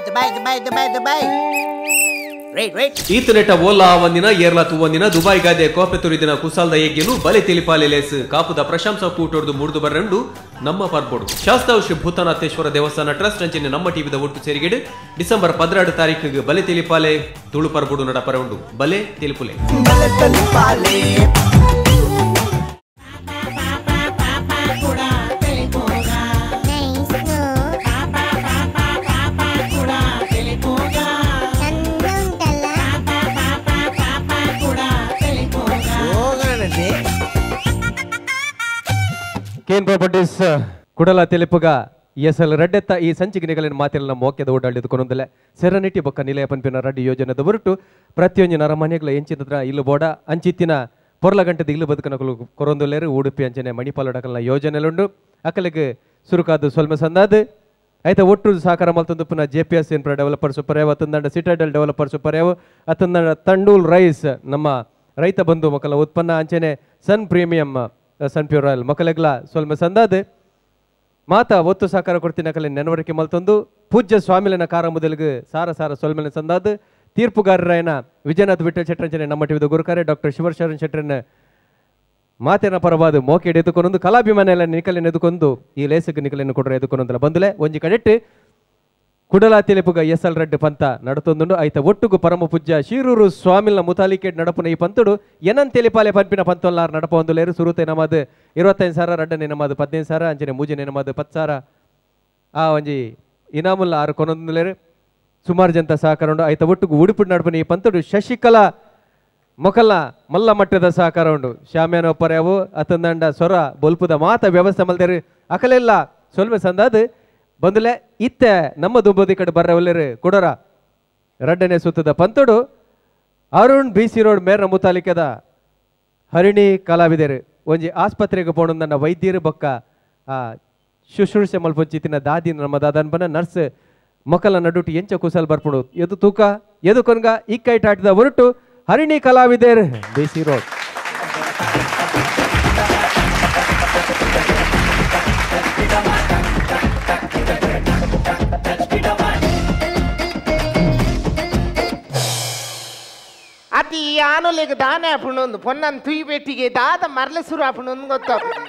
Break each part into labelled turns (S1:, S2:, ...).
S1: Dubai Dubai Dubai Dubai right right
S2: ಈತನೆಟ ಓಲಾ ಒಂದಿನ ಏರ್ಲಾ ತೂವಂದಿನ Dubai ಗಾದೆ ಕೋಪೆ ತುರಿದಿನ ಕುಸಾಲ್ದ ಯಜ್ಞನು ಬಲೆ ತಿಳಿಪಾಲೆ ಲೇಸ್ ಕಾಪುದ ಪ್ರಶಂಸಾ ಕೂಟೊಡ್ದು ಮುಡಿದು ಬರಂಡು ನಮ್ಮ ಪರ್ಬೋಡು ಶಾಸ್ತಾವ್ ಶ್ರೀ ಭೂತನಾಥೇಶ್ವರ ದೇವಸ್ಥಾನ ಟ್ರಸ್ಟ್ ಅಂಚಿನ ನಮ್ಮ ಟಿವಿದ ಒಟ್ಟು ಸೇರಿಗೆಡು ಡಿಸೆಂಬರ್ 12 ತಾರೀಕಿಗೆ ಬಲೆ ತಿಳಿಪಾಲೆ ತುಳು ಪರ್ಬೋಡು ನಡಪರ ಉಂಡು ಬಲೆ ತಿಳಿಪುಲೆ
S1: ಬಲೆ ತಿಳಿಪಾಲೆ.
S2: ಕೇನ್ ಪ್ರಾಪರ್ಟೀಸ್ ಕುಡಲ ತೆಲಿಪುಗ ಎಸ್ ಎಲ್ ರಡ್ಡೆತ್ತ ಈ ಸಂಚಿಗೆ ನಿಗಲಿನ ಮಾತಿನ ಮೋಕ್ಯದ ಓಡಾಡಿದುಕೊಂಡೊಂದಲೆ ಸೆರನಿಟಿ ಬೊಕ್ಕ ನಿಲಯ ಪನ್ಪಿನ ರಡ್ಡಿ ಯೋಜನೆದ ಹೊರಟು ಪ್ರತಿಯೊಂದು ನರಮನೆಗಳ ಎಂಚಿನ ಇಲ್ಲು ಬೋಡ ಅಂಚಿತ್ತಿನ ಪೊರ್ಲ ಗಂಟೆದ ಇಲ್ಲು ಬದುಕನಕಲು ಕೊರೊಂದುಲ್ಲೇರು ಉಡುಪಿ ಅಂಚನೆ ಮಣಿಪಾಲಡಕಲ್ನ ಯೋಜನೆಲುಂಡು ಅಕಲಿಗೆ ಸುರುಕಾದು ಸೊಲ್ಮೆ ಸಂದಾದು ಐತ ಒಟ್ಟು ಸಹಕಾರ ಮಲ್ತೊಂದು ಪುನಃ J P S infra developers ಪರ್ಯಾವ ಅತಂದಂಡ Citadel developers ಪರ್ಯಾವ ಅತಂದಂಡ ತಂಡೂಲ್ ರೈಸ್ ನಮ್ಮ ರೈತ ಬಂಧು ಮಕ್ಕಳ ಉತ್ಪನ್ನ ಅಂಚನೆ Sun premium Sun pure oil ಮಕ್ಕಳಿಗ್ಲ ಸೊಲ್ಮೆ ಸಂದಾದು ಮಾತಾ ಒತ್ತು ಸಹಕಾರ ಕೊಡ್ತೀನಿ ಅಕಲೆ ನೆನವರಿಕೆ ಮಲ್ತೊಂದು ಪೂಜ್ಯ ಸ್ವಾಮಿಲನ ಕಾರ ಮೊದಲಿಗೆ ಸಾರ ಸಾರ ಸೊಲ್ಮೆನ ಸಂದಾದು ತೀರ್ಪುಗಾರರಾಯನ ವಿಜಯನಾಥ್ ವಿಠಲ್ ಶೆಟ್ಟರಂಚನೆ ನಮ್ಮ ಟಿವಿದ ಗುರುಕಾರೆ ಡಾಕ್ಟರ್ ಶಿವಶರಣ್ ಶೆಟ್ಟರನ್ನ ಮಾತಿನ ಪರವಾದ ಮೋಕೆ ಎದುಕೊಂಡು ಕಲಾಭಿಮಾನ ಎಲ್ಲ ನಿಕಲಿನ ಎದುಕೊಂಡು ಈ ಲೇಸಕ್ಕೆ ನಿಕಲಿನ ಕೊಡ್ರೆ ಎದುಕೊಂಡಲ್ಲ ಬಂದುಲೆ ಒಂಜಿ ಕಡೆಟ್ಟು ಕುಡಲ ತಿಳಿಪುಗ ಎಸ್ ಎಲ್ ರೆಡ್ಡಿ ಪಂತ ನಡತೊಂದುಂಡು ಐತ ಒಟ್ಟುಗು ಪರಮ ಪೂಜ್ಯ ಶಿರೂರು ಸ್ವಾಮಿಲ್ನ ಮುತಾಲಿಕೇಟ್ ನಡಪುನ ಈ ಪಂತುಡು ಏನನ್ ತಿಳಿಪಾಲೆ ಪಂಪಿನ ಪಂತೊಲ್ಲಾರ್ ನಡಪ ಒಂದುಲೇರು ಸುರುತೆ ನಮ್ಮದು 25,000 ರಡ್ಡನೆ ನಮ್ಮದು 15,000 ಅಂಚನೆ ಮೂಜನೆ ನಮ್ಮದು 10,000 ಆ ಒಂಜಿ ಇನಾಮುಲ್ಲ ಆರು ಕೊನೊಂದುಲೇರು ಸುಮಾರು ಜನತ ಸಹಕಾರ ಉಂಡು ಐತ ಒಟ್ಟುಗು ಉಡುಪು ನಡಪುನ ಈ ಪಂತುಡು ಶಶಿಕಲಾ ಮೊಕಲ ಮಲ್ಲ ಮಟ್ಟದ ಸಹಕಾರ ಉಂಡು ಶಾಮ್ಯಾನ ಒಪ್ಪರ್ಯಾವು ಅತಂದಂಡ ಸೊರ ಬೊಲ್ಪುದ ಮಾತ ವ್ಯವಸ್ಥೆ ಮಲ್ದೇರು ಅಕಲೆಲ್ಲ ಸೊಲ್ಮೆ ಸಂದಾದು ಬಂದುಲೆ ಇತ್ತೆ ನಮ್ಮ ದುಂಬೋದಿ ಕಡೆ ಬರ್ರ ಒಲ್ಲೇರು ಕೊಡೋರ ರಡ್ಡನೆ ಸುತ್ತದ ಪಂತುಡು Arun B C road ಮೇರ್ನ ಮುತಾಲಿಕದ Harini ಕಲಾವಿದರು ಒಂಜಿ ಆಸ್ಪತ್ರೆಗೆ ಪೋಣಂದನ್ನ ವೈದ್ಯರು ಬೊಕ್ಕ ಆ ಶುಶ್ರೂಷೆ ಮಲ್ಪೊಂಚಿತ್ತಿನ ದಾದಿ ನಮ್ಮ ದಾದನ್ಬನ ನರ್ಸ್ ಮಕ್ಕಳ ನಡುಟು ಎಂಚ ಕುಸಲ್ ಬರ್ಪುಂಡು ಎದು ತೂಕ ಎದು ಕೊನ್ಗ ಇಕ್ಕೈಟ್ ಆಟದ ಹೊರಟು ಹರಿಣಿ ಕಲಾವಿದರು B C road.
S3: ಅತಿ ಆನುಲೆಗ್ ದಾನೆ ಆಪುಂಡು ಪೊನ್ನನ್ ತುಯ್ ಪೆಟ್ಟಿಗೆ ದಾದ ಮರ್ಲೆ ಸುರು ಆಪುಂಡು ಗೊತ್ತಾಪುಂಡು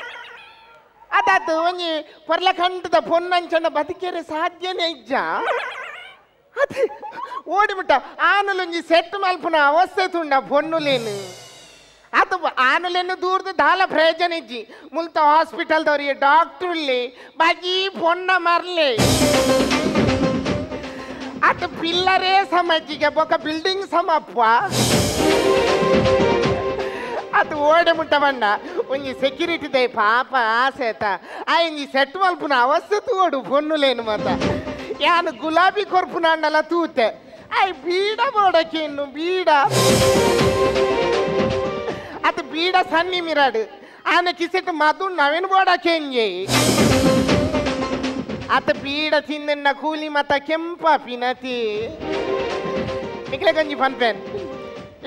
S3: ಅದಾತು ಒಂಜಿ ಪೊರ್ಲ ಕಂಟದ ಪೊನ್ನಂಚನ ಬದುಕೇರೆ ಸಾಧ್ಯನೇ ಇಜ್ಜ ಅದೇ ಓಡಿಬಿಟ್ಟ ಆನುಲೊಂಜಿ ಸೆಟ್ ಮಲ್ಪುನ ಅವಸ್ಥೆ ತುಂಡ ಪೊನ್ನುಲೇನು ಅದು ಆನುಲೇನು ದೂರದ ದಾಲ ಪ್ರಯೋಜನ ಇಜ್ಜಿ ಮುಲ್ತ ಹಾಸ್ಪಿಟಲ್ದವ್ರಿಗೆ ಡಾಕ್ಟ್ರುಲ್ಲಿ ಬಾಜಿ ಪೊನ್ನ ಮರ್ಲೆ ಅದು ಪಿಲ್ಲರೇ ಸಮಜ್ಜಿಗೆ ಬೊಕ ಬಿಲ್ಡಿಂಗ್ ಸಮಪ್ಪ ಅದು ಓಡೆ ಮುಟ್ಟ ಬಣ್ಣ ಒಂಜಿ ಸೆಕ್ಯೂರಿಟಿ ದೈ ಪಾಪ ಆಸೆತ ಆ ಇಂಜಿ ಸೆಟ್ ಮಲ್ಪುನ ಅವಸ್ಥೆ ತೂಡು ಪೊನ್ನುಲೇನು ಮತ ಯಾನು ಗುಲಾಬಿ ಕೊರ್ಪುನ ಅಣ್ಣಲ ತೂತೆ I ಬೀಡ ಬೋಡಕ್ಕೆ ಇನ್ನು ಬೀಡ ಅದು ಬೀಡ ಸನ್ನಿ ಮಿರಾಡು ಆನ ಕಿಸೆಟ್ ಮದು ನವೀನ್ ಬೋಡಕ್ಕೆ ಇಂಜೆ ಅತ ಬೀಡ ತಿಂದನ್ನ ಕೂಲಿ ಮತ ಕೆಂಪ ಪಿನತಿ ನಿಕ್ಲೆ ಗಂಜಿ ಪನ್ಪೇನ್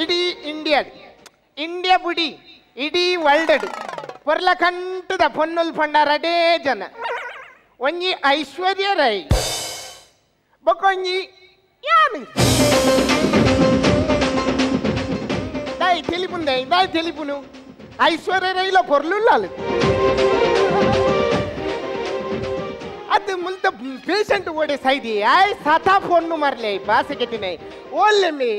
S3: ಇಡೀ ಇಂಡಿಯಾ ಇಂಡಿಯಾ ಬುಡಿ ಇಡೀ ವರ್ಲ್ಡ್ ಪೊರ್ಲ ಕಂಟದ ಪೊನ್ನುಲ್ ಪಂಡ ರಡೇ ಜನ ಒಂಜಿ ಐಶ್ವರ್ಯ ರೈ ಬೊಕೊಂಜಿ ಯಾನು ದಾಯ್ ತಿಳಿಪುಂದೆ ದಾಯ್ ತಿಳಿಪುನು ಐಶ್ವರ್ಯ ರೈಲ ಪೊರ್ಲುಲ್ಲಾಲು ಅದು ಮುಲ್ತ ಪೇಷಂಟ್ ಓಡೆ ಸೈದಿ ಆಯ್ ಸತಾ ಫೋನ್ ಮರ್ಲೆ ಬಾಸೆ ಕೆಟ್ಟಿನ ಓಲ್ಲೆ ಮೀ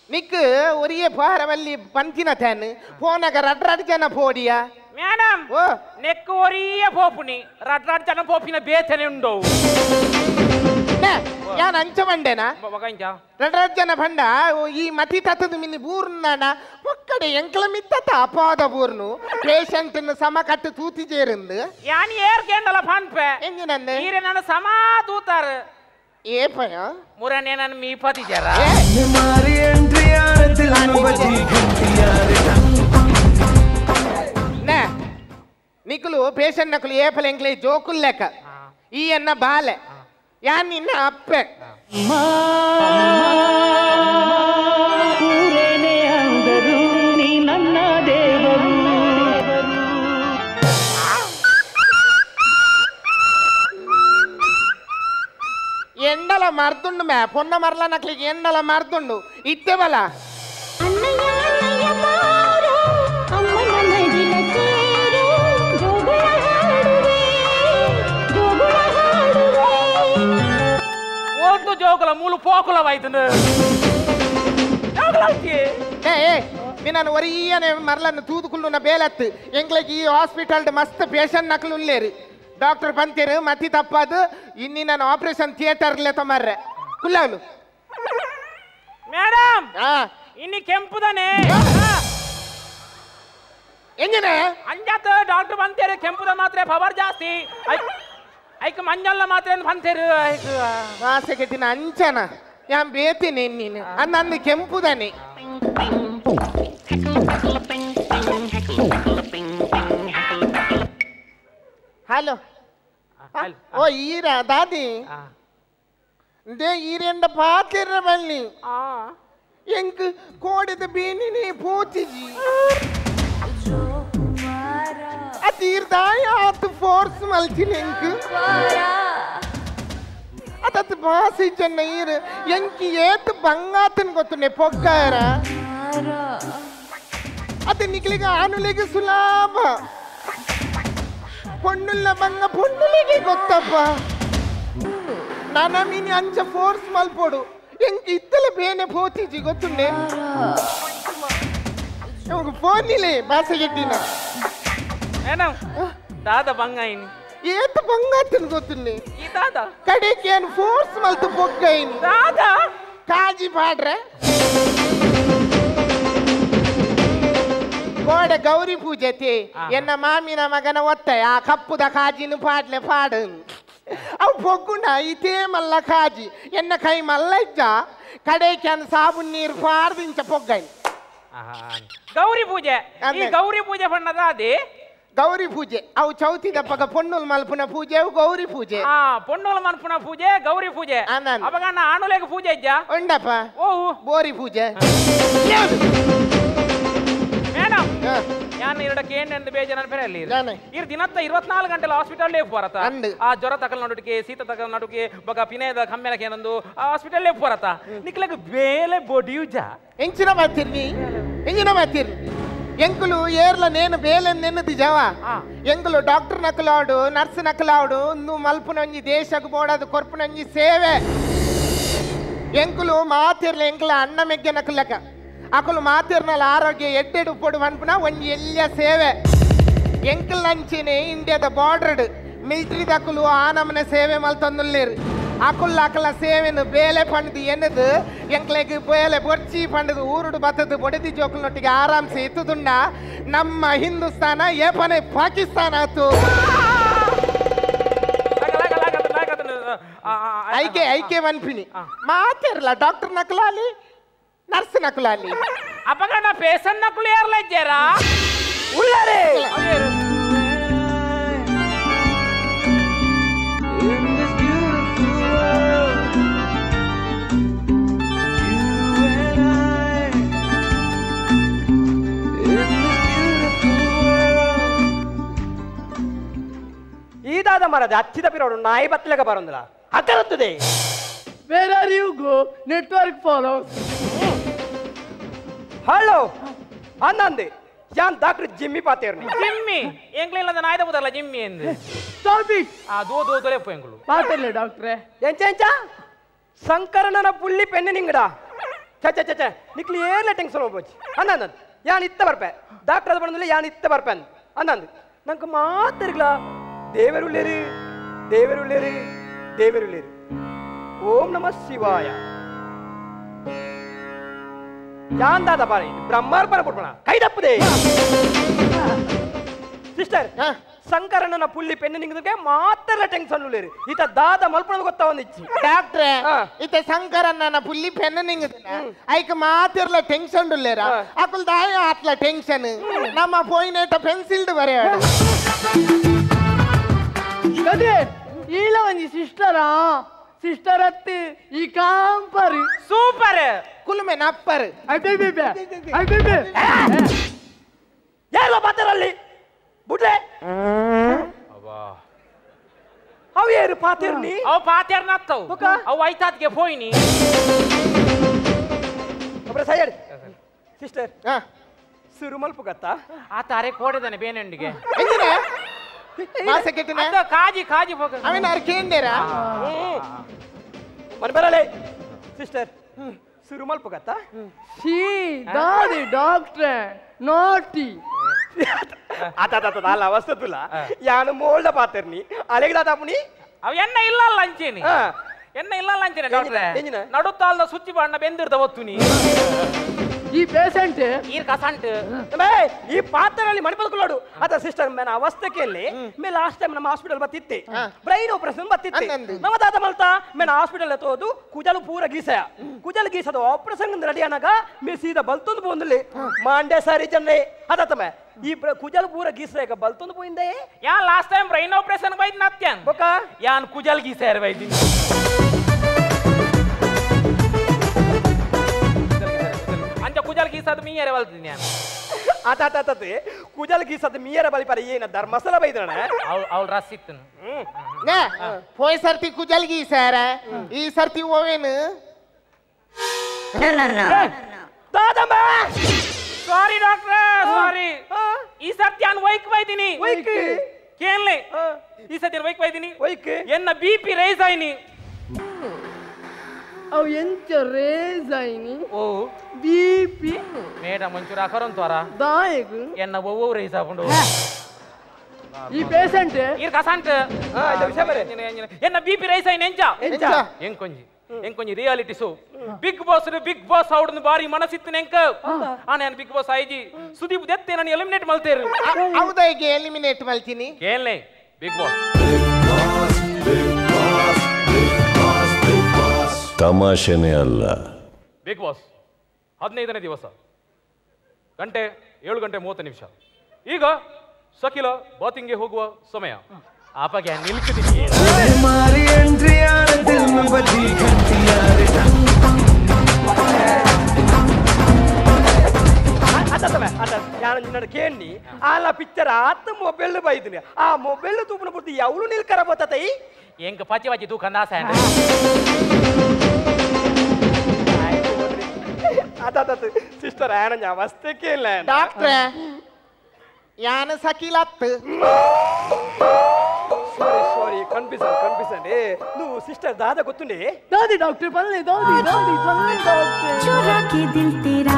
S3: ನಿಕ್ ಒರಿಯೇ ಪಾರವಲ್ಲಿ ಪಂಚಿನ ತೇನ್ ಫೋನಾಗ ರಡ್ ರಡ್ ಜನ ಪೋಡಿಯಾ
S4: ಮೇಡಮ್
S3: ಓ
S4: ನೆಕ್ ಒರಿಯೇ ಪೋಪುನಿ ರಡ್ ರಡ್ ಜನ ಪೋಪಿನ ಬೇತನೆ ಉಂಡವು
S3: ಯಾನ್ ಅಂಚ ಬಂಡೆನಾ ರಡ್ ರಡ್ ಜನ ಬಂಡ ಈ ಮತಿ ತತ್ತದ ಮಿನಿ ಬೂರ್ನ ಒಕ್ಕಡೆ ಎಂಕಲ ಮಿತ್ತ ಅಪಾದ ಬೂರ್ನು ಪೇಷಂಟ್ ಸಮ ಕಟ್ಟು ತೂತಿ ಜೇರಿಂದು
S4: ಯಾನ್ ಏರ್ ಕೇಂಡಲ ಪನ್ಪೆ
S3: ಎಂಜಿನಂದೆ
S4: ಈರೆ ನಾನು ಸಮ ತೂತಾರ
S3: ಏ ಪಯ
S4: ಮುರನೆ ನಾನು ಮೀಪತಿ ಜರ
S3: ನಿಕುಲು ಪೇಷಂಟ್ ನಕಲು ಏಪಲ ಎಂಕ್ಲೆ ಜೋಕುಲ್ ಲೆಕ್ಕ ಈ ಅನ್ನ ಬಾಲೆ ಯಾನ್ ನಿನ್ನ ಅಪ್ಪೆ. ಮರ್ದುಂಡು ಮೇ ಪೊನ್ನ ಮರ್ಲ ನಕ್ಲಿಗೆ ಎಂಡಲ ಮರ್ದುಂಡು ಇತ್ತೆ ಬಲ
S4: ಒಂದು ಜೋಗುಲ ಮೂಲು ಪೋಕುಲವಾಯ್ತು
S3: ಏ ನಿನ್ನ ಒರಿಯನೆ ಮರ್ಲನ್ನು ತೂದುಕುಳ್ಳುನ ಬೇಲತ್ತು ಎಂಗ್ಲಿಗೆ ಈ ಹಾಸ್ಪಿಟಲ್ ಮಸ್ತ್ ಪೇಷಂಟ್ ನಕಲು ಉಲ್ಲೇರು ಡಾಕ್ಟರ್ ಬಂತೇರು ಮತಿ ತಪ್ಪಾದು ಇನ್ನಿ ನಾನು ಆಪರೇಷನ್ ಥಿಯೇಟರ್ಲೆ ತಮಾರ್ರೆ ಕುಲ್ಲವಲು
S4: ಮೇಡಮ್ ಇನ್ನಿ ಕೆಂಪುದಾನೆ
S3: ಎಂಜನೆ
S4: ಅಂಜಾತ ಡಾಕ್ಟರ್ ಬಂತೇರು ಕೆಂಪುದ ಮಾತ್ರೆ ಪವರ್ ಜಾಸ್ತಿ ಐಕ್ ಮಂಜಲ್ಲ ಮಾತ್ರೆ ಬಂತೇರು ಐಕ್
S3: ವಾಸೆ ಕೆಟ್ಟಿನ ಅಂಚನ ಯಾನ್ ಬೇತೀನಿ ನೀನು ಅಂದು ಕೆಂಪುದಾನೆ hello oh Ira Dadi they ಈರೆಂಡ ಪಾತಿರ ಬನ್ನಿ ಎಂಕ್ ಕೋಡಿದ ಬೀನಿನಿ ಪೂತಿಜಿ ಅತೀರ್ದಾಯ ಆತು ಫೋರ್ಸ್ ಮಲ್ಚಿನ ಎಂಕ್ ಅದತ್ ಬಾಸಿ ಜನ ಈರ್ ಎಂಕಿ ಏತ್ ಬಂಗಾತನ್ ಗೊತ್ತುನೆ ಪೊಗ್ಗಾರ ಅದು ನಿಕ್ಲಿಗೆ ಆನುಲಿಗೆ ಸುಲಾಭ ಪೊಣ್ಣುಲ್ಲ ಬಂಗ ಪೊಣ್ಣುಲಿಗೆ ಗೊತ್ತಪ್ಪ ನಾನ ಮೀನಿ ಅಂಚ ಫೋರ್ಸ್ ಮಲ್ಪೋಡು ಎಂಕ್ ಇತ್ತಲ ಬೇನೆ ಪೋತಿಜಿ ಗೊತ್ತುಂಡೆ ಫೋನಿಲೆ ಬಾಸೆಗೆಟ್ಟಿನ
S4: ಮೇಡಮ್ ದಾದ ಬಂಗ ಇನಿ
S3: ಏತ ಬಂಗಾತನ್ ಗೊತ್ತುಂಡೆ
S4: ಈ ದಾದ
S3: ಕಡೆಗೆ ಏನು ಫೋರ್ಸ್ ಮಲ್ತು ಪೊಗ್ಗೈನಿ
S4: ದಾದ
S3: ಕಾಜಿ ಪಾಡ್ರೆ ಕೋಡೆ ಗೌರಿ ಪೂಜೆ ಎನ್ನ ಮಾಮಿನ ಮಗನ ಒತ್ತಾಯ ಆ ಕಪ್ಪುದ ಕಾಜಿನ ಪಾಡ್ಲೆ ಪಾಡು ಅವು ಪೊಗ್ಗುಂಡ ಇತೇ ಮಲ್ಲ ಕಾಜಿ ಎನ್ನ ಕೈ ಮಲ್ಲ ಇಜ್ಜ ಕಡೆಗೆ ಸಾಬೂನ್ ನೀರು ಪಾಡ್ದಿಂಚ ಪೊಗ್ಗೈನಿ
S4: ಗೌರಿ ಪೂಜೆ ಈ ಗೌರಿ ಪೂಜೆ ಬಣ್ಣದ ಅದೇ
S3: ಗೌರಿ ಪೂಜೆ ಅವು ಚೌತಿ ದಪ್ಪಗ ಪೊಣ್ಣುಲ್ ಮಲ್ಪುನ ಪೂಜೆ ಅವು ಗೌರಿ ಪೂಜೆ
S4: ಪೊಣ್ಣುಲ್ ಮಲ್ಪುನ ಪೂಜೆ ಗೌರಿ ಪೂಜೆ ಅವಾಗ ಆಣುಲೆಗ್ ಪೂಜೆ ಇಜ್ಜ
S3: ಉಂಡಪ್ಪ ಓ ಬೋರಿ ಪೂಜೆ
S4: ಮೇಡಮ್ ಯಾನ್ ಇರಡಕ್ಕೆ ಏನೆಂದು ಬೇಜಾರ ಪೆರಲ್ಲಿ ಇರ್ ದಿನತ್ತ 24 ಗಂಟೆ ಹಾಸ್ಪಿಟಲ್ ಪೋರತ ಆ ಜ್ವರ ತಕಲ್ ನಡುಕೆ ಶೀತ ತಕಲ್ ನಡುಕೆ ಬಗ ಪಿನೇದ ಕಮ್ಮೆಲಕ್ಕೆ ಏನಂದು ಆ ಹಾಸ್ಪಿಟಲ್ ಪೋರತ ನಿಕ್ಲಗ್ ಬೇಲೆ ಬೊಡಿಯುಜ
S3: ಎಂಚಿನ ಮಾತಿರ್ನಿ ಎಂಚಿನ ಮಾತಿರ್ನಿ ಎಂಕುಲು ಏರ್ಲ ನೇನು ಬೇಲೆ ನೆನ್ನದಿ ಜವ ಎಂಕುಲು ಡಾಕ್ಟರ್ ನಕಲಾಡು ನರ್ಸ್ ನಕಲಾಡು ನು ಮಲ್ಪುನಂಜಿ ದೇಶಕ್ಕೆ ಬೋಡದು ಕೊರ್ಪುನಂಜಿ ಸೇವೆ ಎಂಕುಲು ಮಾತಿರ್ಲ ಎಂಕುಲ ಅಣ್ಣ ಮೆಗ್ಗೆ ನಕಲಕ ಅಕುಲು ಮಾತಿರ್ನಲ್ಲ ಆರೋಗ್ಯ ಎಡ್ಡೆಡು ಪೊಡು ಮನ್ಪುನ ಒಂಜಿ ಎಲ್ಲಿಯ ಸೇವೆ ಎಂಕುಲ್ ನಂಚಿನೆ ಇಂಡಿಯಾದ ಬಾರ್ಡರ್ಡ್ ಮಿಲಿಟರಿ ದಕುಲು ಆ ನಮನೆ ಸೇವೆ ಮಲ್ತೊಂದುಲ್ಲೇರು ಅಕುಲ್ ಅಕಲ ಸೇವೆನು ಬೇಲೆ ಪಂಡದು ಎನ್ನದು ಎಂಕ್ಲೆಗ್ ಬೇಲೆ ಬೊರ್ಚಿ ಪಂಡದು ಊರುಡು ಬತ್ತದು ಬೊಡದಿ ಜೋಕುಲ್ನೊಟ್ಟಿಗೆ ಆರಾಮ್ಸೆ ಇತ್ತುದುಂಡ ನಮ್ಮ ಹಿಂದೂಸ್ತಾನ ಏಪನೆ ಪಾಕಿಸ್ತಾನ ಆತು ಐಕೆ ಐಕೆ ಮನ್ಪಿನಿ ಮಾತಿರ್ಲ ಡಾಕ್ಟರ್ ನಕಲಾಲಿ ನರ್ಸ್ ನಕಲಾಲಿ
S4: ಅಪಗಣ ಪೇಷಂಟ್ ನಕಲು ಯಾರಲ್ಲ ಇದ್ದಾರಾ
S5: ಉಳ್ಳಾರೆ ಈದಾದ ಮರದ ಅಚ್ಚಿದ ಪಿರೋಡು ನಾಯಿ ಬತ್ತಲಗ ಬರೋಂದಿಲ್ಲ ಅಕರುತ್ತದೆ.
S6: Where are you go? Network follows.
S5: Hello Anand ಯಾನ್ ಡಾಕ್ಟರ್ ಜಿಮ್ಮಿ ಪಾತೇರ್ನಿ.
S4: ಜಿಮ್ಮಿ ಎಂಗ್ಲಿಲ್ಲದ ನಾಯ್ದ ಬುದಲ್ಲ ಜಿಮ್ಮಿ ಎಂದು.
S6: Stop it.
S4: ಆ ದೋ ದೋ ದೊರೆಪ್ಪ ಎಂಗ್ಲು
S6: ಪಾತೇರ್ಲೆ ಡಾಕ್ಟ್ರೆ.
S5: ಎಂಚ ಎಂಚ ಸಂಕರಣನ ಪುಳ್ಳಿ ಪೆನ್ನೆ ನಿಂಗಡ ಚ ಚ ಚ ನಿಕ್ಲಿ ಏರ್ಲೆ ಟೆನ್ಷನ್ ಹೋಗ್ಬೋಚಿ. ಅನಂದ್ ಯಾನ್ ಇತ್ತ ಬರ್ಪೆ ಡಾಕ್ಟರ್ ಅದು ಬಂದಿಲ್ಲ ಯಾನ್ ಇತ್ತ ಬರ್ಪೆ ಅನಂದ್ ನಂಗೆ ಮಾತಿರ್ಗ್ಲ ದೇವರುಳ್ಳೇರಿ ದೇವರುಳ್ಳೇರಿ ದೇವರುಳ್ಳೇರಿ ಓಂ ನಮಃ ಶಿವಾಯ. ಯಾಂದಾದ ಬಾರಿ ಬ್ರಹ್ಮಾರ್ಪಣ ಕೊಡ್ಬೋಣ ಕೈ ತಪ್ಪದೆ ಸಿಸ್ಟರ್. ಶಂಕರಣ್ಣನ ಪುಳ್ಳಿ ಪೆನ್ನೆ ನಿಂಗದಕ್ಕೆ ಮಾತ್ರ ಟೆನ್ಷನ್ ಉಳ್ಳೇರಿ ಈತ ದಾದ ಮಲ್ಪಣದ ಗೊತ್ತಾ ಒಂದಿಚ್ಚಿ
S3: ಡಾಕ್ಟ್ರೆ. ಈತ ಶಂಕರಣ್ಣನ ಪುಳ್ಳಿ ಪೆನ್ನೆ ನಿಂಗದ ಐಕ ಮಾತಿರ್ಲ ಟೆನ್ಷನ್ ಉಳ್ಳೇರ ಅಕುಲ್ ದಾಯ ಆತ್ಲ ಟೆನ್ಷನ್ ನಮ್ಮ ಪೋಯಿನೇಟ ಪೆನ್ಸಿಲ್ಡ್ ಬರೆಯಾಡು.
S6: ಅದೇ ಈಲ ಒಂಜಿ ಸಿಸ್ಟರಾ ಸಿಸ್ಟರ್ ಅತ್ತಿ ಈ ಕಾಂಪರ್
S4: ಸೂಪರ್
S3: ಕುಲುಮೆ ನಪ್ಪರ್
S6: ಅಬೆ ಅಬೆ
S5: ಯಾರು ಮಾತಾರಲ್ಲಿ ಬುಡ್ಲೆ. ಅವು ಏರು ಪಾತೇರ್ನಿ
S4: ಅವು ಪಾತೇರ್ನ ಅತ್ತವು ಅವು ಐತಾತ್ಗೆ ಪೋಯಿನಿ
S5: ಒಬ್ಬರ ಸೈಯಡ್ ಸಿಸ್ಟರ್ ಸುರುಮಲ್ಪ ಗೊತ್ತಾ
S4: ಆತ ಅರೆ ಕೋಡಿದಾನೆ ಬೇನೆಂಡಿಗೆ ಕಾಜಿ ಕಾಜಿ
S3: ಅವೇನ ಅರೆ ಕೇಂದೇರಾ
S5: ಮನೆ ಬರಲೇ ಸಿಸ್ಟರ್ ಸುರುಮಲ್ಪ ಗೊತ್ತಾ
S6: ಶೀ ದಾದಿ ಡಾಕ್ಟ್ರೆ ನಾಟಿ
S5: ಆತ ಅಲ್ಲ ಅವಸ್ಥೆ ಯಾನು ಮೋಲ್ದ ಪಾತೇರ್ನಿ ಅಲೆಗೆ ದಾದಾಪುನಿ
S4: ಅವ ಎನ್ನ ಇಲ್ಲ ಅಂಚೇನಿ ಎನ್ನ ಇಲ್ಲ ಅಂಚೇನೆ ಡಾಕ್ಟ್ರೆ ನಡುತ್ತಾಲ್ದ ಸುಚ್ಚಿ ಬಾಣ್ಣ ಬೆಂದಿರ್ದ ಒತ್ತುನಿ
S6: ಈ ಪೇಷಂಟ್
S4: ಈ ಕಸಂಟ್
S5: ಈ ಪಾತ್ರೆಯಲ್ಲಿ ಮಣಿಪಲ್ಕೊಳ್ಳೋಡು ಅದ ಸಿಸ್ಟರ್ ಮೇನ ಅವಸ್ಥೆಯಲ್ಲಿ ಮೇ ಲಾಸ್ಟ್ ಟೈಮ್ ನಮ್ಮ ಹಾಸ್ಪಿಟಲ್ ಬತ್ತಿತ್ತೆ ಬ್ರೈನ್ ಆಪರೇಷನ್ ಬತ್ತಿತ್ತೆ ನಮ್ಮ ತಾತ ಮಲ್ತಾ ಮೇನ ಹಾಸ್ಪಿಟಲ್ ತೋದು ಕುಜಲು ಪೂರ ಗೀಸಯ ಕುಜಲು ಗೀಸದ ಆಪರೇಷನ್ ರೆಡಿ ಅನಾಗ ಮೇ ಸೀದಾ ಬಲ್ತೊಂದು ಪೋಂದುಲಿ ಮಾಂಡ್ಯ ಸಾರಿ ಜನ್ರೆ ಅದಾತಮ್ಮ ಈ ಕುಜಲ್ ಪೂರ ಗೀಸಯಾಗ ಬಲ್ತೊಂದು ಪೋಯಿಂದೆ
S4: yeah last time brain operation ಬೈದ್ ನತ್ಯಾನ್
S5: ಬೊಕ
S4: ಯಾನ್ ಕುಜಲ್ ಗೀಸಯಾರ ಬೈದಿನಿ ಕುಜಲ್ ಗೀಸದ ಮೀಯರೆ ಬಲ್ತೀನಿ ನಾನು
S5: ಆತ ಆತ ಕುಜಲ್ ಗೀಸದ ಮೀಯರ ಬಲಿಪರ ಏನ ಧರ್ಮಸ್ಥಳ ಬೈದಣ
S4: ಅವಳು ರಸ್ ಇತ್ತು
S3: ಪೋಯ್ ಸರ್ತಿ ಕುಜಲ್ ಗೀಸಾರ ಈ ಸರ್ತಿ ಓವೇನು
S5: ದಾದಮ್ಮ
S4: ಸಾರಿ ಡಾಕ್ಟ್ರೆ ಸಾರಿ ಈ ಸರ್ತಿ ನಾನು ವೈಕ್ ಬೈದಿನಿ
S5: ವೈಕ್
S4: ಕೇನ್ಲೆ ಈ ಸರ್ತಿ ವೈಕ್ ಬೈದಿನಿ
S5: ವೈಕ್
S4: ಎನ್ನ B P rice ಆಯ್ನಿ
S6: ಅವು ಎಂಚ ರೇಸ್ ಆಯ್ನಿ
S4: ಓ
S6: B P
S4: madam ಒಂಚೂರು ಅಕರಂತ್ವಾರ
S6: ದಾಯಕ್
S4: ಎನ್ನ ಒವ್ವ ರೇಸ್ ಆಪುಂಡು
S6: ಈ ಪೇಷಂಟ್
S4: ಈ ಕಸಂಟ್ ಎನ್ನ B P rice ಆಯ್ನಿ ಎಂಚ
S5: ಎಂಚ
S4: ಎಂಕೊಂಜಿ ಎಂಕೊಂಜಿ reality show Bigg Boss Bigg Boss ಅವಡನ್ನು ಬಾರಿ ಮನಸ್ಸಿತ್ತು ನೆಂಕ ಆ ನಾನು ಬಿಗ್ ಬಾಸ್ ಆಯ್ಜಿ ಸುದೀಪ್ ದತ್ತೆ ನಾನು ಎಲಿಮಿನೇಟ್ ಮಲ್ತೇರು
S3: ಹೌದಾ ಈಗ ಎಲಿಮಿನೇಟ್ ಮಲ್ತೀನಿ
S4: ಕೇಳಲೆ ಬಿಗ್ ಬಾಸ್
S7: ತಮಾಷೆನೇ ಅಲ್ಲ.
S4: ಬಿಗ್ ಬಾಸ್ 15ನೇ ದಿವಸ, ಗಂಟೆ 7:30. ಈಗ ಶಕಿಲ ಬಾತಿಂಗ್ಗೆ ಹೋಗುವ ಸಮಯ. ಆಪಗೆ ನಿಲ್ಕಿದ್ದೀನಿ.
S5: ಕೇಳಿ ಆಲ ಪಿಕ್ಚರ್ ಆತ ಮೊಬೈಲ್ ಬೈದಿನಿ. ಆ ಮೊಬೈಲ್ ತೂಪನ ಪೂರ್ತಿ ಯಾವಳು ನಿಲ್ಕರ ಬತ್ತತೈ
S4: ಎಂಕ ಪಚಿ ಪಚಿ ತೂಕಂದ ಆಸೆ
S5: ಅದಾತ ಸಿಸ್ಟರ್ ಆನ ಅವಸ್ಥೆ ಇಲ್ಲ
S3: ಡಾಕ್ಟ್ರೆ ಯಾನ ಸಕಿಲತ್
S5: ಸಾರಿ ಸಾರಿ ಕನ್ಫ್ಯೂಷನ್ ಕನ್ಫ್ಯೂಷನ್ ಏ నువ్వు ಸಿಸ್ಟರ್ ದಾದಾ ಗೊತ್ತುಂಡೆ
S6: ದಾದಿ ಡಾಕ್ಟರ್ ಪಲ್ಲೆ ದಾದಿ ದಾದಿ ಪಲ್ಲೆ ಡಾಕ್ಟರ್
S8: चुरा के दिल तेरा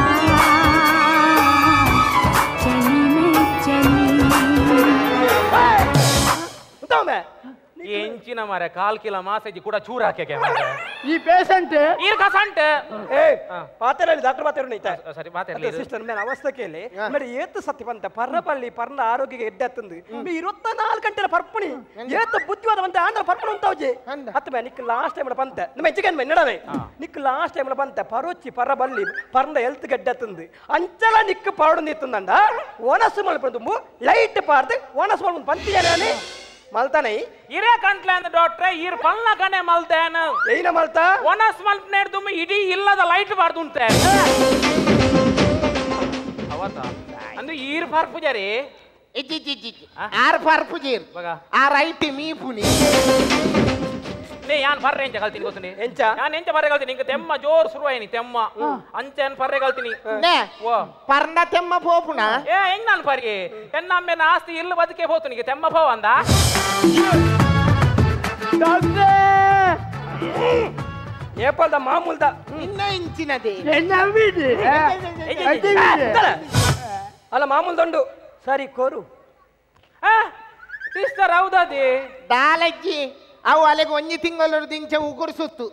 S8: चली मैं चली
S5: ಉತ್ತಾಮೆ
S4: ಎಂಚಿನ ಮಾರೆ ಕಾಲ್ ಕಿಲ ಮಾಸೇಜಿ ಕೂಡ ಚೂರ್ ಹಾಕಕ್ಕೆ ಮಾರೆ
S6: ಈ ಪೇಷಂಟ್
S4: ಈರ್ ಕಸಂಟ್
S5: ಏ ಪಾತೆರಲ್ಲಿ ಡಾಕ್ಟರ್ ಮಾತಾಡೋಣ ಐತಾ
S4: ಸರಿ ಮಾತಾಡಲಿ
S5: ಸಿಸ್ಟರ್ ಮೇಲೆ ಅವಸ್ಥೆ ಕೇಳಿ ಮೇಡ ಏತು ಸತ್ಯ ಬಂತ ಪರ್ರಪಲ್ಲಿ ಪರ್ನ ಆರೋಗ್ಯಕ್ಕೆ ಎಡ್ಡತ್ತಂದು ಮೀ 24 ಗಂಟೆ ಪರ್ಪಣಿ ಏತು ಬುದ್ಧಿವಾದ ಬಂತ ಆಂಧ್ರ ಪರ್ಪಣ ಉಂತಾವಜಿ ಅತ್ತ ಮೇ ನಿಕ್ ಲಾಸ್ಟ್ ಟೈಮ್ ಬಂತ ನಮ್ಮ ಹೆಚ್ಚಿಗೆ ನಡವೆ ನಿಕ್ ಲಾಸ್ಟ್ ಟೈಮ್ ಬಂತ ಪರೋಚಿ ಪರ ಬಲ್ಲಿ ಪರ್ನ ಹೆಲ್ತ್ ಗೆಡ್ಡತ್ತಂದು ಅಂಚಲ ನಿಕ್ ಪಾಡು ನಿತ್ತಂದ ಒಣಸು ಮಲ್ಪಂದು ಲೈಟ್ ಪಾರ್ದು ಒಣಸು ಮಲ್ಪ ಪಂತಿಯಾನೆ ಮಲ್ತಾನೆ
S4: ಇರೇ ಕಂಟ್ಲೆ ಅಂದ ಡಾಕ್ಟ್ರೆ ಇರ್ ಪಲ್ನ ಕಣೆ ಮಲ್ತೇನ
S5: ಏನ ಮಲ್ತಾ
S4: ಒಣಸ್ ಮಲ್ಪನೇಡ್ದು ಇಡೀ ಇಲ್ಲದ ಲೈಟ್ ಬಾರ್ದುಂಟೆ ಅವತ ಅಂದ್ರೆ ಈರ್ for Poojary
S3: R for Poojary ಆ ರೈಟ್ ಮೀ ಪುನಿ
S4: ನೇ ಯಾನ್ ಫರ್ರೆ ಎಂಚ ಕಲ್ತೀನಿ ಗೊತ್ತುನಿ
S5: ಎಂಚ
S4: ಯಾನ್ ಎಂಚ ಫರ್ರೆ ಕಲ್ತೀನಿ ಇಂಕ ತೆಮ್ಮ ಜೋರ್ ಶುರು ಆಯ್ನಿ ತೆಮ್ಮ ಅಂಚೆ ಫರ್ರೆ ಕಲ್ತೀನಿ
S3: ನೇ ಪರ್ನ ತೆಮ್ಮ ಪೋಪುಣ
S4: ಏ ಹೆಂಗ್ ನಾನು ಪರಿ ಎನ್ನಮ್ಮೆ ಆಸ್ತಿ ಇಲ್ಲ ಬದುಕೆ ಹೋತು ತೆಮ್ಮ ಪೋ ಅಂದ
S5: ಏಪಲ್ದ ಮಾಮೂಲ್ದ
S3: ಇನ್ನ ಇಂಚಿನದೇ
S5: ಅಲ್ಲ ಮಾಮೂಲ್ದಂಡು ಸರಿ ಕೋರು
S4: ಸಿಸ್ಟರ್ ಹೌದದಿ
S3: ದಾಲಜ್ಜಿ ಅವು ಅಲೆಗೆ ಒಂಜಿ ತಿಂಗಳು ದಿಂಚ ಉಗುರು ಸುತ್ತು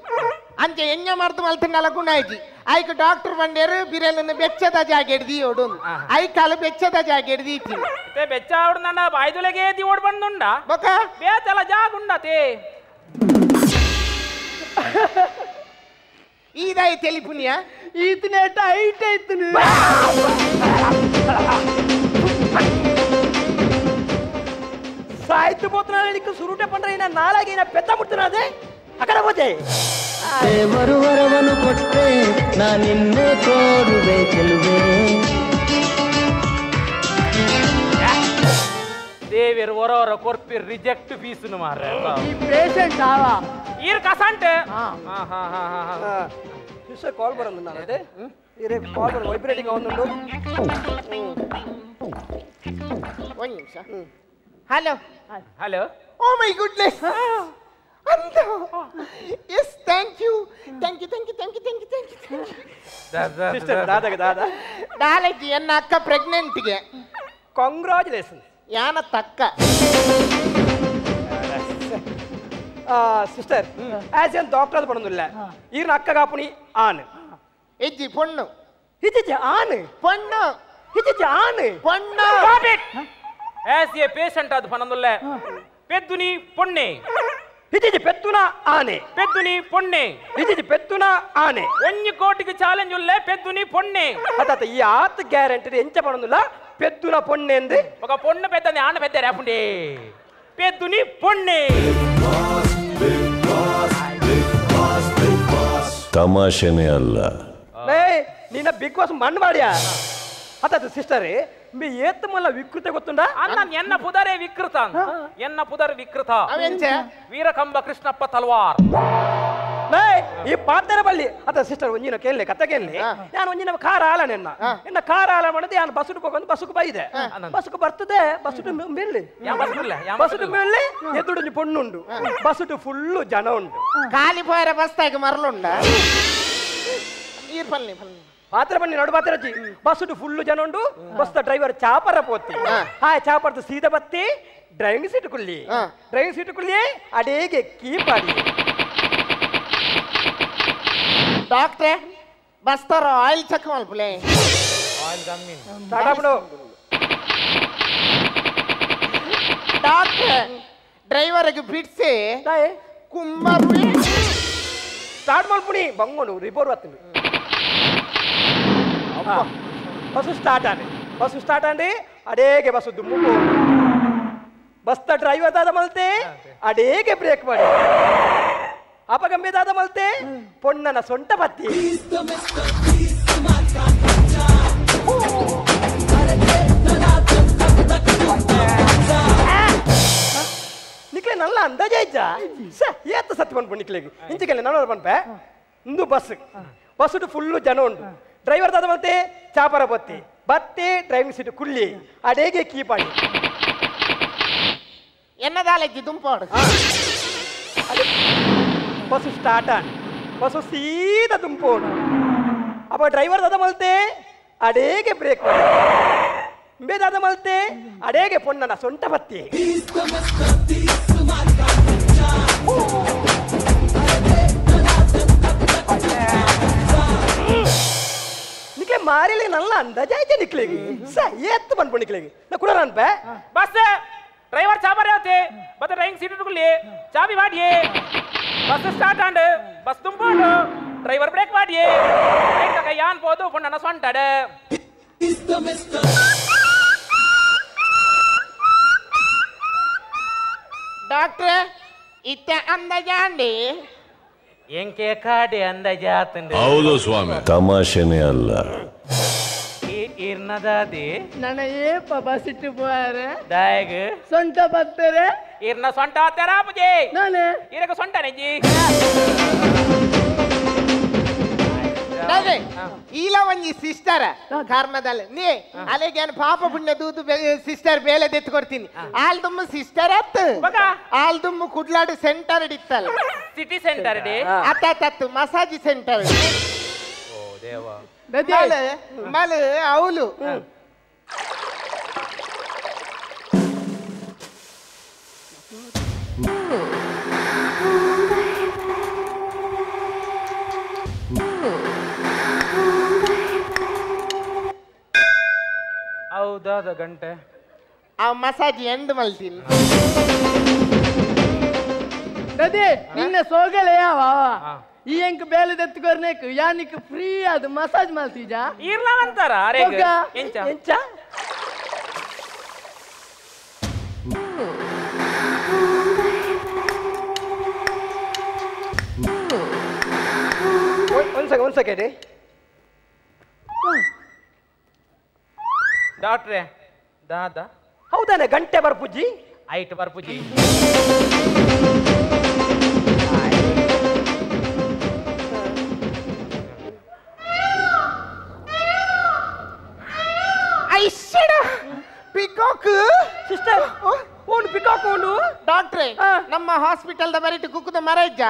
S3: ಅಂಚೆ ಎಣ್ಣೆ ಮರ್ದು ಮಲ್ತಂಡಲ ಗುಣಾಯ್ಜಿ ಐಕ್ ಡಾಕ್ಟರ್ ಬಂಡೇರು ಬಿರಲನ್ನು ಬೆಚ್ಚದ ಜಾಗೆಡ್ ದಿಯೋಡು ಐಕಾಲು ಬೆಚ್ಚದ ಜಾಗೆಡ್ ದೀತಿ
S4: ಬೆಚ್ಚ ಆವಡು ನನ್ನ ಬಾಯ್ದುಲೆಗೆ ದಿವೋಡ್ ಬಂದುಂಡ
S3: ಬೊಕ
S4: ಬೇಚಲ ಜಾಗುಂಡತೆ
S3: ಈದಾಯಿ ತೆಲಿಪುನಿಯ
S6: ಈತನೇ ಟೈಟ್ ಆಯ್ತು
S5: ಸಾಯ್ತು పోతున్నాడు నీకు సురుటే పండ్రైనా నాలాగైనా పెద్ద ముడుతున్నదే అక్కడ పోతే
S9: ದೇವರು ವರವನು ಕೊಟ್ಟೆ ನಾ ನಿನ್ನೆ ಕೋರುವೆ ಚೆಲುವೆ
S4: they ದೇವೇರು ಹೊರ ಕೊರ್ಪಿ ರಿಜೆಕ್ಟ್ ಫೀಸ್ ಮಾರ್ರೆ.
S6: ಈ ಪೇಷಂಟ್ ಆವ
S4: ಈರ್ ಕಸಂಟೆ.
S5: ಸಿಸ್ಟರ್ ಕಾಲ್ ಬರೋದು ನಾನು ಅದೇ ಈ ಕಾಲ್ ಬರೋದು ವೈಬ್ರೇಟಿಂಗ್ ಅವನುಂಟು.
S3: ಒಂದು ನಿಮಿಷ. Hello
S4: hello.
S3: Oh my goodness ಅಂತ. Yes, thank you thank you thank you thank you thank you thank you thank you.
S5: Sister ದಾದಾಗ ದಾದಾ
S3: ದಾಲಜಿ ಎನ್ನ ಅಕ್ಕ ಪ್ರೆಗ್ನೆಂಟ್ಗೆ
S5: ಕಂಗ್ರಾಚುಲೇಷನ್.
S3: ಯಾನ ತಕ್ಕ
S5: sister as N doctor ಅದು ಪಡೋದಿಲ್ಲ. ಈರ್ನ ಅಕ್ಕ ಕಾಪುಣಿ ಆನ್
S3: ಇಜ್ಜಿ ಪೊಣ್ಣು
S5: ಇಜ್ಜಿ ಆನ್
S3: ಪೊಣ್ಣು
S5: ಇಜ್ಜಿ ಆನ್
S3: ಪೊಣ್ಣು.
S4: As A patient ಅದು ಪನೊಂದುಲ್ಲ. ಪೆದ್ದುನಿ ಪೊಣ್ಣೆ
S5: ಇಜ್ಜಿ ಪೆತ್ತುನ ಆನೆ
S4: ಪೆದ್ದುನಿ ಪೊಣ್ಣೆ
S5: ಇಜ್ಜಿ ಪೆತ್ತುನ ಆನೆ.
S4: ಒಂಜಿ ಕೋಟಿಗೆ ಚಾಲೆಂಜ್ ಉಲ್ಲೆ ಪೆದ್ದುನಿ ಪೊಣ್ಣೆ.
S5: ಅತ್ತ ಈ ಆತ್ ಗ್ಯಾರಂಟಿ ಎಂಚ ಪಡೋದಿಲ್ಲ ಪೆದ್ದುನ ಪೊಣ್ಣೆ ಅಂದೆ.
S4: ఒక పొన్ను పెద్దని ఆన పెద్ద రేపుండే పెద్దుని పొಣ್ಣೆ.
S7: ತಮಾಷೆನೇ ಅಲ್ಲ.
S5: ನಿನ್ನ ಬಿಗ್ ಬಾಸ್ ಮಣ್ಣು ಮಾಡ್ಯಾ. ಅತ್ತ ಸಿಸ್ಟರ್ ಮೀ ಏತ್ ಮಲ್ಲ ವಿಕೃತ ಗೊತ್ತುಂಡ.
S4: ಅನ್ನ ಎನ್ನ ಪುದರೇ ವಿಕೃತ, ಎನ್ನ ಪುದರ್ ವಿಕೃತ. ವೀರಕಂಬ ಕೃಷ್ಣಪ್ಪ ತಲ್ವಾರ್.
S5: ಈ ಪಾತ್ರ ಬಲ್ಲಿ ಅತ್ತ ಸಿಸ್ಟರ್ ಒಂಜಿನ ಕೇಳಲಿ ಕತ್ತ ಕೇಳಲಿ. ನಾನು ಒಂಜಿನ ಕಾರ್ ಆಲ ನೆನ್ನ ಎನ್ನ ಕಾರ್ ಆಲ ಮಾಡಿದೆ. ನಾನು ಬಸ್ಸು ಹೋಗೊಂದು ಬಸ್ಸುకు ಬೈದೆ. ಬಸ್ಸುకు ಬರ್ತದೆ ಬಸ್ಸುಟು ಮಿಲ್ಲಿ ಬಸ್ಸುಟು ಮಿಲ್ಲಿ ಎದುಡು ಪೊಣ್ಣುಂಡು ಬಸ್ಸುಟು ಫುಲ್ಲು ಜನ ಉಂಡು.
S3: ಖಾಲಿ ಪೋಯರ ಬಸ್ತಾಗ ಮರಳುಂಡ.
S5: ಪಾತ್ರ ಬನ್ನಿ ನಡು ಪಾತ್ರ ಬಸ್ಸುಟು ಫುಲ್ಲು ಜನ ಉಂಡು. ಬಸ್ ಡ್ರೈವರ್ ಚಾಪರ ಪೋತಿ. ಆ ಚಾಪರ್ದು ಸೀದಾ ಬತ್ತಿ ಡ್ರೈವಿಂಗ್ ಸೀಟ್ ಕುಲ್ಲಿ ಡ್ರೈವಿಂಗ್ ಸೀಟ್ ಕುಲ್ಲಿ ಅಡೇಗೆ ಕೀಪಾಡಿ.
S3: ಡಾಕ್ಟ್ರೆ ಬಸ್ತಾರ ಆಯಿಲ್ ಚೆಕ್ ಮಲ್ಪುಲೆ.
S4: ಆಯಿಲ್ ಕಮ್ಮಿ
S5: ಸ್ಟಾರ್ಟ್
S3: ಡಾಕ್ಟ್ರೆ ಡ್ರೈವರ್ಗೆ ಬಿಡ್ಸಿ ಕುಂಬರು
S5: ಸ್ಟಾರ್ಟ್ ಮಲ್ಪುಣಿ ಬಂಗೋನು ರಿಪೋರ್ ಬರ್ತದೆ. ಬಸ್ಸು ಸ್ಟಾರ್ಟ್ ಆನೆ ಬಸ್ಸು ಸ್ಟಾರ್ಟ್ ಅಂడి ಅಡೇಗೆ ಬಸ್ಸು ದುಮ್ಮು ಬಸ್ತ ಡ್ರೈವರ್ ದಾದ ಮಲ್ತೆ ಅಡೇಗೆ ಬ್ರೇಕ್ ಮಾಡಿ ಅಪಗಂಬೆ ದಾದ ಮಲ್ತೆ ಪೊಣ್ಣನ ಸೊಂಟ ಬತ್ತಿ. ನಿಕ್ಲೆ ನಲ್ಲ ಅಂದಾಜ ಇಜ್ಜ ಸ ಏತ ಸತ್ಯ ಪನ್ಪು ನಿಕ್ಲೆಗ್ ಇಂಚಿಕೆಲ್ಲ ನಾನು ಪನ್ಪೆ. ಇಂದು ಬಸ್ ಬಸ್ಸುಟು ಫುಲ್ಲು ಜನ ಉಂಟು. ಡ್ರೈವರ್ ದಾದ ಮಲ್ತೆ ಚಾಪರ ಬತ್ತಿ ಬತ್ತಿ ಡ್ರೈವಿಂಗ್ ಸೀಟ್ ಕುಲ್ಲಿ ಅಡೇಗೆ ಕೀಪಾಡಿ
S3: ಎನ್ನದಾಲಜ್ಜಿ ದುಂಪಾಡು.
S5: Bus start on bus ಸೀದಾ ದುಂಪೋಡು. ಅಪ್ಪ ಡ್ರೈವರ್ ದಾದ ಮಲ್ತೆ ಅಡೇಗೆ ಬ್ರೇಕ್ ಮಾಡಿ ದಾದ ಮಲ್ತೆ ಅಡೇಗೆ ಪೊಣ್ಣನ ಸೊಂಟ ಬತ್ತಿ. ನಿಕ್ಲೆ ಮಾರಿಲಿ ನಲ್ಲ ಅಂದಾಜ ನಿಕ್ಲೆಗೆ ಸ ಏತ್ತು ಬಂದ್ಪು ನಿಕ್ಲೆಗೆ ನಾ ಕೂಡ ಅನ್ಪೆ.
S4: ಬಸ್ ಡ್ರೈವರ್ ಚಾಪರ್ ಯಾವತ್ತೆ ಬತ್ತ ಡ್ರೈವಿಂಗ್ ಸೀಟ್ ಕುಲ್ಲಿ ಚಾಬಿ ಮಾಡಿಯೇ bus start and bus ತುಂಬೋದು driver break ಮಾಡಿಯೇ ಯಾನ್ ಪೋದು ಪೊಣ್ಣನ ಸೊಂಟಡೆ.
S3: ಡಾಕ್ಟ್ರೆ ಇತ್ತ ಅಂದಾಜಾಂಡಿ
S4: ಎಂಕೆ ಕಾಡೆ ಅಂದಾಜಾತಂಡೆ.
S7: ಹೌದು ಸ್ವಾಮಿ, ತಮಾಷೆನೇ ಅಲ್ಲ.
S4: ಇರ್ನದಾದಿ
S6: ನನ್ನ ಏಪ ಬಸ್ಸಿಟ್ಟು ಪೋಯಾರೆ
S4: ದಾಯಗ್
S6: ಸೊಂಟ ಬತ್ತಾರೆ
S4: ಇರ್ನ ಸೊಂಟ ತೆರಾಪುಜೆ
S6: ನಾನೇ
S4: ಇರಗ ಸೊಂಟ ನೆಜ್ಜಿ.
S3: ಈಲ ಒಂಜಿ ಸಿಸ್ಟರ್ ಕರ್ಮದಲ್ಲಿ ನೀ ಅಲ್ಲಿಗೆ ಪಾಪ ಪುಣ್ಯ ದೂದು ಸಿಸ್ಟರ್ ಬೇಲೆ ದೆತ್ತು ಕೊಡ್ತೀನಿ. ಆಲ್ದುಮ್ಮ ಸಿಸ್ಟರ್ ಅತ್ತು ಆಲ್ದುಮ್ಮ ಕುಡ್ಲಾಡು ಸೆಂಟರ್ ಇತ್ತಲ್ಲ
S4: city centre D
S3: ಅತ್ತ ಮಸಾಜ್ ಸೆಂಟರ್.
S4: ಓ ದೇವ
S3: ಮಲ ಅವಳು
S4: ಹೌದಾದ ಗಂಟೆ
S3: ಆ ಮಸಾಜ್ ಎಂಡ್ ಮಲ್ತೀನಿ.
S6: ದದಿ ನಿನ್ನ ಸೋಗಲೆ ಯಾವ ಈ ಎಂಕ್ ಬೇಲೆ ದೆತ್ತುಕೊರ್ನೇಕ್ ಯಾನಿಕ್ ಫ್ರೀ ಅದು ಮಸಾಜ್ ಮಲ್ತೀಜಾ
S4: ಇರ್ಲ ಅಂತಾರ ಅರೆ ಎಂಚ
S5: ಎಂಚ ಒಂದ್ ಸೆಕೆಂಡ್
S4: ಡಾಕ್ಟ್ರೆ ದಾದಾ
S5: ಹೌದಾನೆ ಗಂಟೆ ಬರ್ಪುಜ್ಜಿ
S4: ಐಟ್ ಬರ್ಪುಜ್ಜಿ
S3: ಪಿಕಾಕ್
S5: ಸಿಸ್ಟರ್ ಓನ್ ಪಿಕಾಕ್ ಓನು
S3: ಡಾಕ್ಟ್ರೆ ನಮ್ಮ ಹಾಸ್ಪಿಟಲ್ the ಬರಿಟ್ ಕುಕ್ಕುದ ಮರಜ್ಜ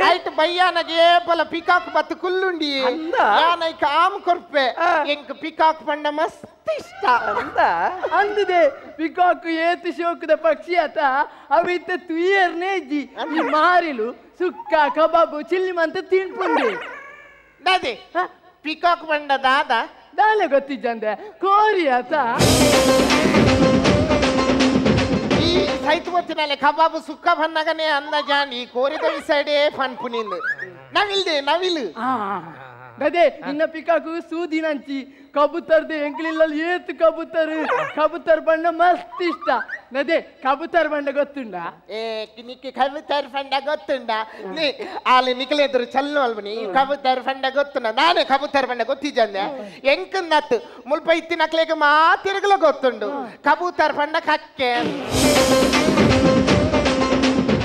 S3: ಐಟ್ ಬಯ್ಯಾನಗೆ ಏಪಲ ಪಿಕಾಕ್ ಬತ್ತು ಕುಲ್ಲುಂಡಿ ಯಾನೈಕ್ ಆಮ್ ಕೊರ್ಪೆ ಎಂಕ್ ಪಿಕಾಕ್ ಪಂಡ ಮಸ್ತ್ ಇಷ್ಟ
S5: ಅಂದ
S6: ಅಂದದೆ ಪಿಕಾಕ್ ಏತು ಶೋಕದ ಪಕ್ಷಿ ಆತ ಅವಿತ್ತ ತುಯರ್ನೇ ಜಿ ಈ ಮಾರಿಲು ಸುಕ್ಕ ಕಬಾಬು ಚಿಲ್ಲಿ ಮಂತ ತಿನ್ಪುಂಡಿ
S3: ದಾದೆ ಪಿಕಾಕ್ ಪಂಡ ದಾದ
S6: ದಾಲೆ ಗೊತ್ತಿಜ್ಜಂದೆ ಕೋರಿ ಆತ
S3: ಈ ಸೈತು ಗೊತ್ತಿನಲ್ಲ ಕಬಾಬು ಸುಕ್ಕ ಬನ್ನಗನೆ ಅಂದಾಜಾನ್ ಈ ಕೋರಿದ ಸೈಡೇ ಫನ್ಪುನಿಂದು ನವಿಲ್ದೆ ನವಿಲು
S6: ಅದೇ ಇನ್ನ ಪಿಕಾಕು ಸೂದಿನಂಚಿ ಕಬೂತರ್ದು ಎಂಕ್ಲಿಲ್ಲಲ್ಲಿ ಏತು ಕಬೂತರ್ ಕಬೂತರ್ ಬಣ್ಣ ಮಸ್ತ್ ಇಷ್ಟ ನದೇ ಕಬೂತರ್ ಬಣ್ಣ ಗೊತ್ತುಂಡ
S3: ಏ ನಿಕ್ಕೆ ಕಬೂತರ್ ಫಂಡ ಗೊತ್ತುಂಡ ನೀ ಅಲ್ಲಿ ನಿಕ್ಲೆದ್ರು ಚಲ್ಲು ಅಲ್ಬನಿ ಕಬೂತರ್ ಫಂಡ ಗೊತ್ತುಂಡ ನಾನೇ ಕಬೂತರ್ ಬಣ್ಣ ಗೊತ್ತಿಜಂದೆ ಎಂಕನ್ನತ್ತು ಮುಲ್ಪ ಇತ್ತಿನಕ್ಲೇಗ ಮಾತಿರುಗಲ ಗೊತ್ತುಂಡು ಕಬೂತರ್ ಫಂಡ ಕಕ್ಕೆ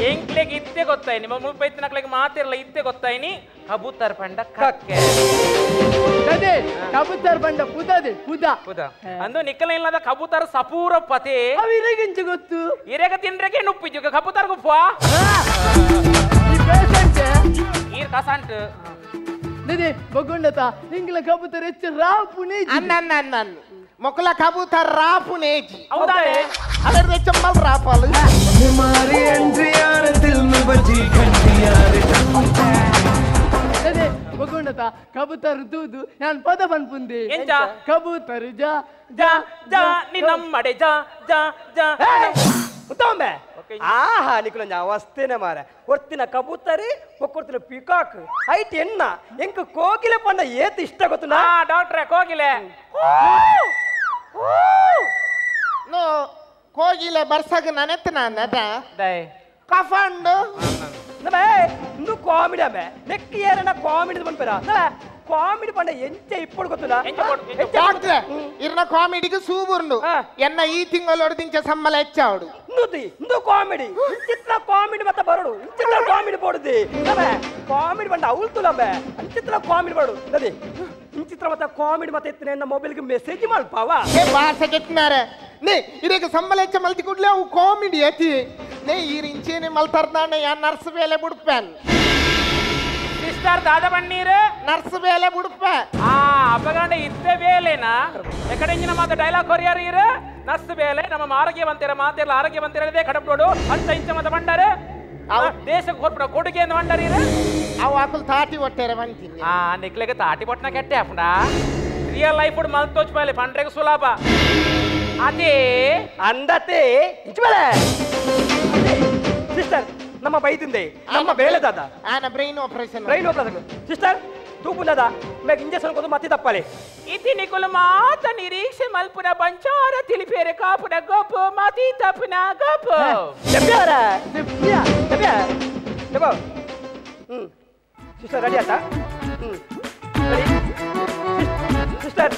S4: ಎಂಕ್ಲೆಗ್ ಇತ್ತೆ ಗೊತ್ತಾಯ್ನಿ ಮುಲ್ಪ ಇತ್ತಿನಕ್ಲೆಗ್ ಮಾತಿರಲ್ಲ ಇತ್ತೆ ಗೊತ್ತಾಯ್ನಿ ಕಬೂತರ್ ಪಂಡ ಕಕ್ಕೆ
S6: ಅದೇ ಕಬೂತರ್ ಪಂಡ ಪುದದೆ ಪುದ
S4: ಪುದ ಅಂದು ನಿಕ್ಕಲ ಇಲ್ಲದ ಕಬೂತರ್ ಸಪೂರ ಪತೆ
S6: ಅವು ಇರೆಗಿಂಚ ಗೊತ್ತು
S4: ಇರೆಗ ತಿನ್ರೆಗೆ ನುಪ್ಪಿಜು ಕಬೂತರ್ ಗುಪ್ಪ
S6: ಈ ಪೇಷಂಟ್
S4: ಈರ್ ಕಸಂಟ್
S6: ಅದೇ ಬೊಗೊಂಡತ ಇಂಗ್ಲ ಕಬೂತರ್ ಹೆಚ್ಚು ರಾಪುನೇ
S3: ಅನ್ನ ಅನ್ನ ಅನ್ನ ಮೊಕಲ ಕಬೂತರ್ ರಾಪುನೇಜಿ
S4: ಹೌದಾ
S3: ಅದರ ಚಮ್ಮಲ್ ರಾಪಲು
S9: तुम्हारी एंट्री यार दिल में बजी घंटी यार
S6: ಅದೇ ಬೊಗೊಂಡತ ಕಬೂತರ್ ತೂದು ನಾನು ಪದ ಪನ್ಪುಂದೆ
S4: ಎಂಚ
S6: ಕಬೂತರ್ ಜಾ
S4: ಜಾ ಜಾ ನಿ ನಮ್ಮಡೆ ಜಾ ಜಾ ಜಾ
S5: ಉತ್ತಮ ಆಹಾ ನಿಕುಲಂಜ ಅವಸ್ಥೆನೆ ಮಾರ ಒರ್ತಿನ ಕಬೂತರಿ ಒಕ್ಕೊರ್ತಿನ ಪಿಕಾಕ್ ಐಟ್ ಎನ್ನ ಎಂಕ್ ಕೋಗಿಲೆ ಪಂಡ ಏತ್ ಇಷ್ಟ ಗೊತ್ತುಂಡ
S4: ಡಾಕ್ಟ್ರೆ ಕೋಗಿಲೆ
S3: ನೋ ಕೋಗಿಲೆ ಬರ್ಸಗ ನನೆತ್ತ ನಾನು ಕಫಂಡು
S5: ಇಂದು ಕಾಮಿಡಿ ಅಮ್ಮೆ ನೆಕ್ ಏರನ ಕಾಮಿಡಿ ಪನ್ಪೆರ ಕಾಮಿಡಿ ಪಂಡ ಎಂಚ ಇಪ್ಪಡು ಗೊತ್ತುಂಡ
S3: ಡಾಕ್ಟ್ರೆ ಇರ್ನ ಕಾಮಿಡಿಗೆ ಸೂಬುರ್ನು ಎನ್ನ ಈ ತಿಂಗಳೊಡು ದಿಂಚ ಸಮ್ಮಲ ಹೆಚ್ಚಾವಡು
S5: ಇಂದು ಇಂದು ಕಾಮಿಡಿ ಇಂಚಿತ್ರ ಕಾಮಿಡಿ ಮತ್ತೆ ಬರಡು ಇಂಚಿತ್ರ ಕಾಮಿಡಿ ಬೋಡುದಿ ಕಾಮಿಡಿ ಪಂಡ ಅವಳ್ತುಲಂಬೆ ಅಂಚಿತ್ರ ಕಾಮಿಡಿ ಬರಡು ನದಿ ಇಂಚಿತ್ರ ಮತ್ತೆ ಕಾಮಿಡಿ ಮತ್ತೆ ಎತ್ತಿನ ಎನ್ನ ಮೊಬೈಲ್ಗೆ ಮೆಸೇಜ್ ಮಲ್ಪಾವ
S3: ಏ ಬಾಸ ಕೆಟ್ಟಿನಾರೆ ನೇ ಇರೇಗ ಸಂಬಳ ಹೆಚ್ಚ ಮಲ್ತಿ ಕೂಡ್ಲೆ ಅವು ಕಾಮಿಡಿ ಅತಿ ನೇ ಈ ಇಂಚೇನೆ ಮಲ್ತರ್ದಾನೆ ಯಾ ನರ್ಸ್ ಬೇಲೆ ಬುಡ್ಪೆನ್
S4: ಸಿಸ್ಟರ್ ದಾದ ಬಣ್ಣೀರು
S3: ನರ್ಸ್ ಬೇಲೆ ಬುಡ್ಪೆ
S4: ಆ ಅಪಗಂಡ ಇತ್ತೆ ಬೇಲೆನಾ ಎಕಡೆ ನಮ್ಮ ಡೈಲಾಗ್ ಕೊರಿಯರ್ ಇರು ನರ್ಸ್ ಬೇಲೆ ನಮ್ಮ ಆರೋಗ್ಯವಂತರ ಮಾತೆಲ್ಲ ಆರೋಗ್ಯವಂತರದೇ ಕಡಪಡೋಡು ಅಂತ ಇಂಚ ಮತ ಬಂಡಾರೆ ದೇಶಕ್ಕೆ ಕೊರ್ಪಡ ಕೊಡುಗೆ ಅಂತ ಬಂಡಾರ ಇರು
S3: ಅವು ಆಕುಲ್ ತಾಟಿ ಒಟ್ಟೆರೆ ಬಂತೀನಿ
S4: ಆ ನಿಕ್ಲೆಗೆ ತಾಟಿ ಬೊಟ್ಟನ ಕೆಟ್ಟೆ ಅಪ್ಪಂಡ ರಿಯಲ್ ಲೈಫ್ ಮಲ್ತೋಚ್ ಪಂಡ್ರೆಗೆ ಸುಲಭ ಅದೇ
S5: ಅಂದತೆ ಇಂಚುಬಲೆ ಸಿಸ್ಟರ್ ನಮ್ಮ ಬೈದಿಂದೆ ನಮ್ಮ ಬೇಲೆ ದಾದ
S3: ಆನ ಬ್ರೈನ್ ಆಪರೇಷನ್
S5: ಸಿಸ್ಟರ್ ತೂಪುಂದದ ಮೇಗ ಇಂಜೆಕ್ಷನ್ ಕೊದು ಮತ್ತೆ ತಪ್ಪಲೆ
S4: ಇತಿ ನಿಕುಲು ಮಾತ ನಿರೀಕ್ಷೆ ಮಲ್ಪುನ ಬಂಚಾರ ತಿಳಿಪೇರೆ ಕಾಪುನ ಗೋಪು ಮತಿ ತಪ್ಪುನ ಗೋಪು
S5: ಜಪ್ಪ್ಯಾರ ಜಪ್ಪ್ಯಾ ಜಪ್ಪ್ಯಾ ಜಪ್ಪ ಸಿಸ್ಟರ್ ರೆಡಿ ಆತಾ ರೆಡಿ ಸಿಸ್ಟರ್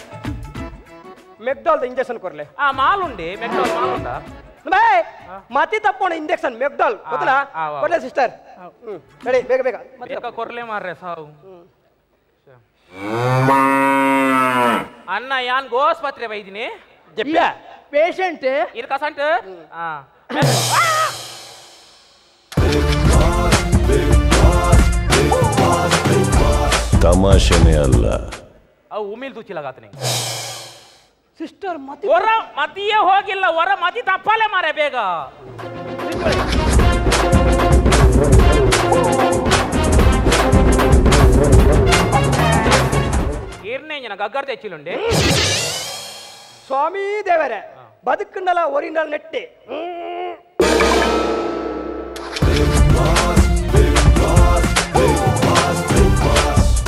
S5: ಮೆಕ್ಡಾಲ್ ಇಂಜೆಕ್ಷನ್ ಕೊರ್ಲೆ
S4: ಆ ಮಾಲುಂಡೆ ಮೆಕ್ಡಾಲ್ ಮಾಲುಂಡ
S5: ಮತಿ ತಪ್ಪೋಣ ಇಂಜೆಕ್ಷನ್ ಮೆಕ್ಡಾಲ್ ಗೊತ್ತಲ್ಲ ಕೊರ್ಲೆ ಸಿಸ್ಟರ್ ರೆಡಿ ಬೇಗ ಬೇಗ
S4: ಬೇಗ ಕೊರ್ಲೆ ಮಾರ್ರೆ ಸಾವು ಅಣ್ಣ ಯಾನ್ ಗೋಸ್ಪತ್ರೆ ಬೈದಿನಿ
S5: ಜಪ್ಪ್ಯಾ
S6: ಪೇಷಂಟ್
S4: ಇರ್ ಕಸಂಟ್ ಆ
S7: ತಮಾಷೆನೇ ಅಲ್ಲ
S4: ಅವು ಉಮಿಲ್ ತುಚ್ಚಿಲಾಗತ್ನಿ
S5: ಸಿಸ್ಟರ್ ಮತಿ
S4: ಹೊರ ಮತಿಯೇ ಹೋಗಿಲ್ಲ ಹೊರ ಮತಿ ತಪ್ಪಲೆ ಮಾರೆ ಬೇಗ ಇರ್ನೇ ಜನ ಗಗ್ಗರ್ ತೆಚ್ಚಿಲುಂಡೆ
S5: ಸ್ವಾಮಿ ದೇವರೇ ಬದುಕನ್ನಲ ಒರಿನಲ್ ನೆಟ್ಟೆ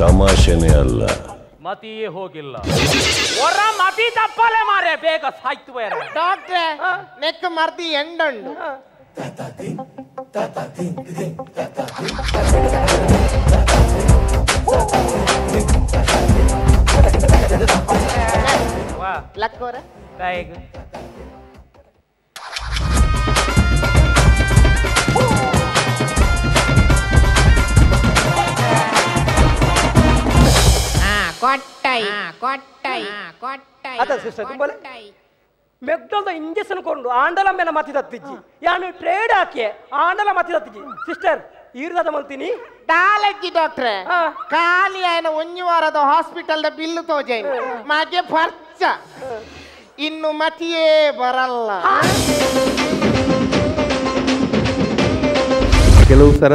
S7: ತಮಾಷೆನೇ ಅಲ್ಲ
S4: ಮತಿಯೇ ಹೋಗಿಲ್ಲ ಹೊರ ಮತಿ ತಪ್ಪಲೆ ಮಾರೆ ಬೇಗ ಸಾಯ್ತು ಬೇರೆ
S3: ಡಾಕ್ಟ್ರೆ ನೆಕ್ ಮರ್ದಿ ಎಂಡಂಡು ಲಕ್ಕೋರ ಕೊಟ್ಟೈ ಕೊಟ್ಟೈ ಕೊಟ್ಟೈ.
S5: ಅದ ಸಿಸ್ಟರ್ ತುಂಬಲೆ ಮೆಕ್ಡೊಲ್ದ ಇಂಜೆಕ್ಷನ್ ಕೊಂಡು ಆಂಡಲ ಮೇಲೆ ಮತ್ತಿದತ್ತಿಜ್ಜಿ ಯಾನು ಟ್ರೇಡ್ ಹಾಕಿ ಆಂಡಲ ಮತ್ತಿದತ್ತಿಜ್ಜಿ ಸಿಸ್ಟರ್ ಈರ್ದಾದ ಮಲ್ತೀನಿ
S3: ದಾಲಜ್ಜಿ ಡಾಕ್ಟ್ರೆ ಖಾಲಿ ಆಯ್ನ ಒಂಜಿ ವಾರದ ಹಾಸ್ಪಿಟಲ್ the bill ತೋಜೈ ಮಗೆ ಖರ್ಚ ಇನ್ನು ಮತಿಯೇ ಬರಲ್ಲ.
S10: ಕೆಲವು ಸರ